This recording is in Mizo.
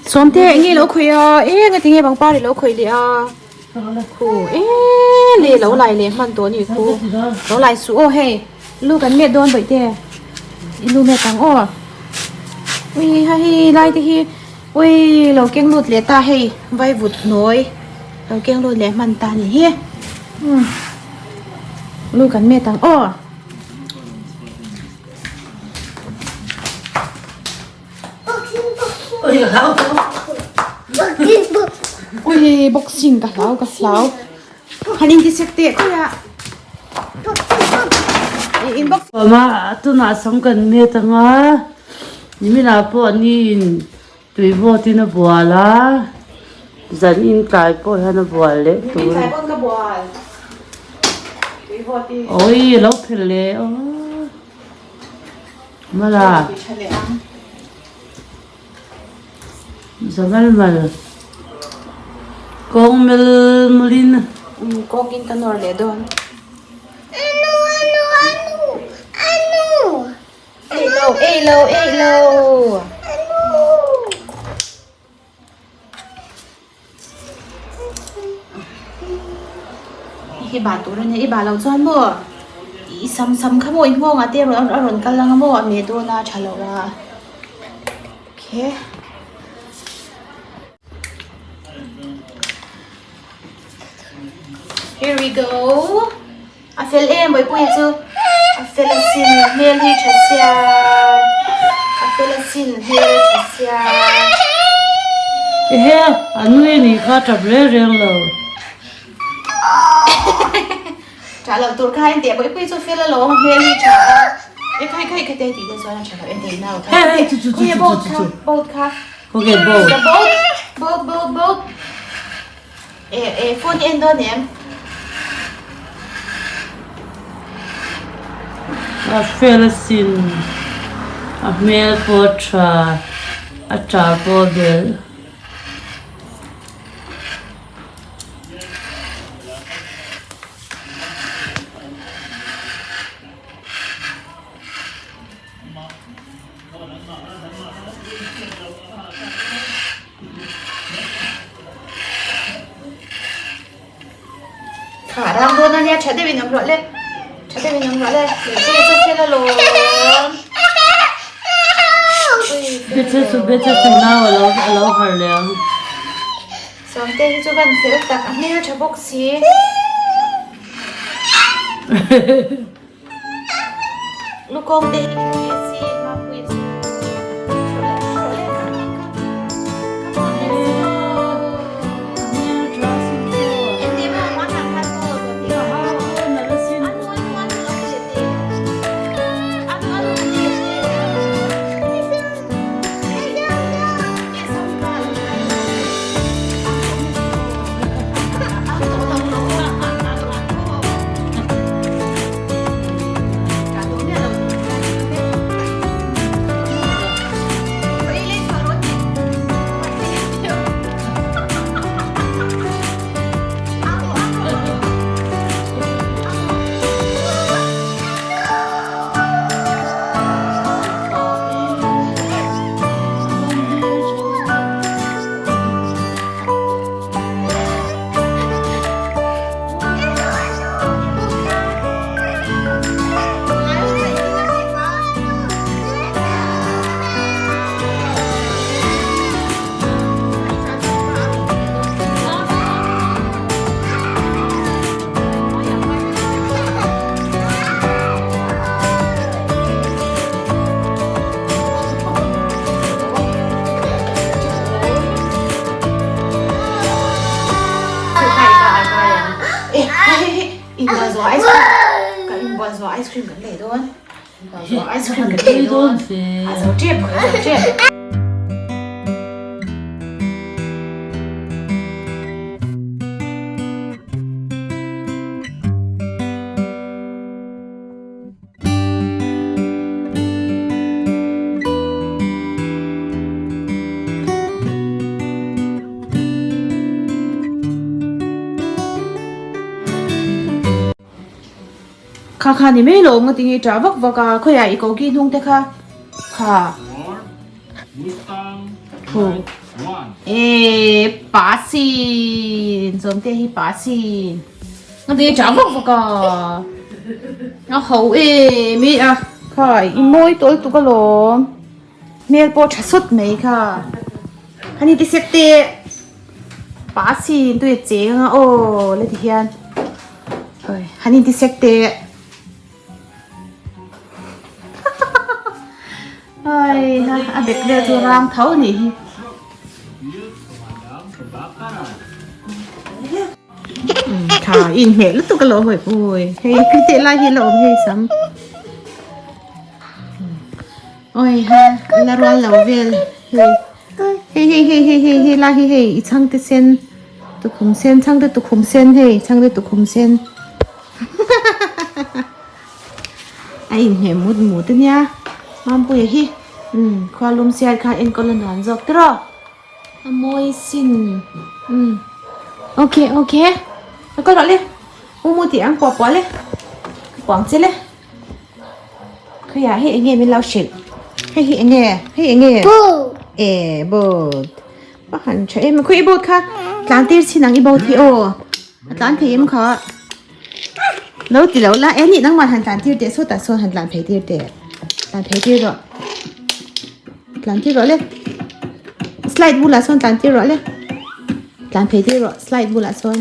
Sawmte eng nge i lo khawih a e ngati nge pangpar i lo khawih leh a khu e le lo lai leh hman tawh a nih khu lo lai suh aw hei lu kan met dawn bawihte i lu met ang aw ui ha hei lai te hi ui lo keng lut leh ta hei vaivut nawi lo keng lut leh hman ta a nih hi umm lu kan met ang aw. Ui boxing ka hlau ka hlau han in ti sek teh khawi ah in box Awma tunah sam kan met anga niminah pawh ni in tui vawt in a bual a zan in tlai pawh hian a bual leh tur nimin tlai pawn ka bual tui vawt in awi a lo phel leh aw. Mala. Zamal mal. Kawng mel mulin. Kawng in ka nawr leh dawn. Anu anu anu anu. Ei lo ei lo ei lo. Anu. Hi bah tur a nia i bah loh chuan maw i sam sam kha maw i nghawng ah te a rawn kal ang a maw a meh dawn a tha lo a okay here we go a fel em bawihpuia chu a fel asin hmel hi tha sia a fel asin hmel hi tha sia Ehe a nui anih kha tap reng reng lo. Tha loh tur kha en teh bawihpuia chu fel alawm a hmel hi tha a e khai khai khai te tih te chuan a tha loh en teh nau kha khawnge boat kha boat kha Khawnge boat boat boat boat E e phone hi en dawn em? A fel asin, a hmel pawh a tha, a tah pawh a belh. Kha rang dawn a nia tha deuhin awm rawh le tha deuhin awm rawh le lehpui chu fel alawm Bethe chu bethe chu nau alo alo har leh ang. Sawmte hi chu van fel tak a hmel tha bawk si. Lukawng te hi tha si Mapuii chu Ice cream kan lei dawn ice cream kan lei dawn a zo tep a zo tep. Kha kha ni mai lo nga tinge tah vak vak a khawiah i koki hnung te kha kha. Khu e pa sin Zawmtea hi pa sin Nga ti chah vak vak a a ho em i a khai i mawi tawl tuk alawm hmel pawh tha sawt mai kha ani ti sek te pa sin tui a cheng a aw la ti hian han in ti sek te. Ai ha a bek vel chu rang tho a nih hi. Tha inhmeh lutuk a lo hawi pui hei tih lai hi a la awm hei sam. Oi ha la rual lo vel hei hei hei hei hei hei hei lai hi hei i chhangte sen tukhum sen chhangte tukhum sen hei chhangte tukhum sen. A inhmeh mut mut a nia Mampuia hi umm khua lum sial kha enkawl a nuam zawk tiraw a mawi sin umm ok ok a kal rawh le u mu tih ang puah puah le ka puang che le khawiah hei eng nge min lo hrilh hei hi eng nge hei eng nge e boat a han tha em a khawi i boat kha tlan tir chin ang i boat hi aw a tlan thei em kha. Lo ti lo la, e nih nangmah han tlan tir teh sawtah sawn han tlan phei tir teh, tlan phei tir rawh, tlan tir rawh le, slide bulah sawn tlan tir rawh le, tlan phei tir rawh slide bulah sawn.